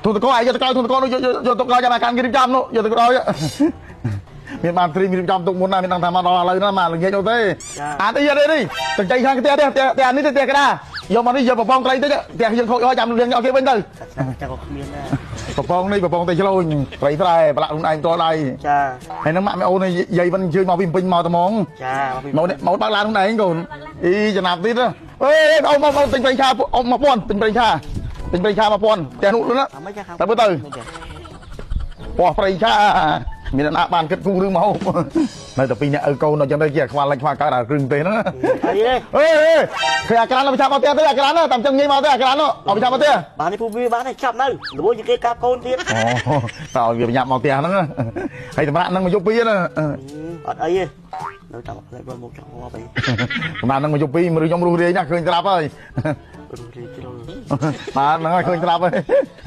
ទូតកោឯងយកទៅក្រោយទូតកោនោះយកយកទុកក្រោយចាំអាកាន់គេរៀបចំនោះយកទៅក្រោយមានបានត្រៀមរៀបចំទុកមុនណាមានដឹងថាមកដល់ឥឡូវណាមកល្ងាចនោះទេអានេះនេះនេះទៅចៃខាងផ្ទះផ្ទះផ្ទះនេះផ្ទះកដាយកមកនេះយកប្រពងត្រីតិចផ្ទះយើងខូចអស់ចាំលៀងឲ្យគេវិញទៅ ចាក៏គ្មានដែរ ប្រពងនេះប្រពងតែឆ្លូញត្រីស្រែប្រឡាក់ខ្លួនឯងតដៃ ចា ហើយនឹងម៉ាក់មីអូនយាយវិញអញ្ជើញមកពីពេញមកត្មង ចា មកមកបើកឡានខ្លួនឯងកូនអីចំណាប់ទៀតអេអូមកមកទិញប្រេងឆាអម1000ទិញប្រេងឆាទិញប្រេងឆា1000ផ្ទះនោះណាតែមើលទៅពោះប្រេងឆាមានអ្នកបានគិតគូររឿងមកហូបនៅតែពីរអ្នកឪកូនអញ្ចឹងទៅជាខ្វល់ខ្វល់កើតអាគ្រឿងទេហ្នឹង អីទេ អេអេឃើញអាក្រានមកឆាប់មកផ្ទះទៅអាក្រានតាមចឹងងាយមកទៅអាក្រាននោះអត់ឆាប់មកផ្ទះ បាននេះពូវាបានចាប់នៅល្មួយគេកាប់កូនទៀត អូតើឲ្យវាប្រញាប់មកផ្ទះហ្នឹងហើយសម្រាប់ហ្នឹងមកយប់ពីណា អត់អីទេនៅតាមផ្លែមកចង់ងាប់អី សម្រាប់ហ្នឹងមកយប់ពីមនុស្សខ្ញុំរុះរាយណាស់ឃើញត្រាប់ហើយ រុះរាយជ្រុល បាទហ្នឹងហើយឃើញត្រាប់ហើយ។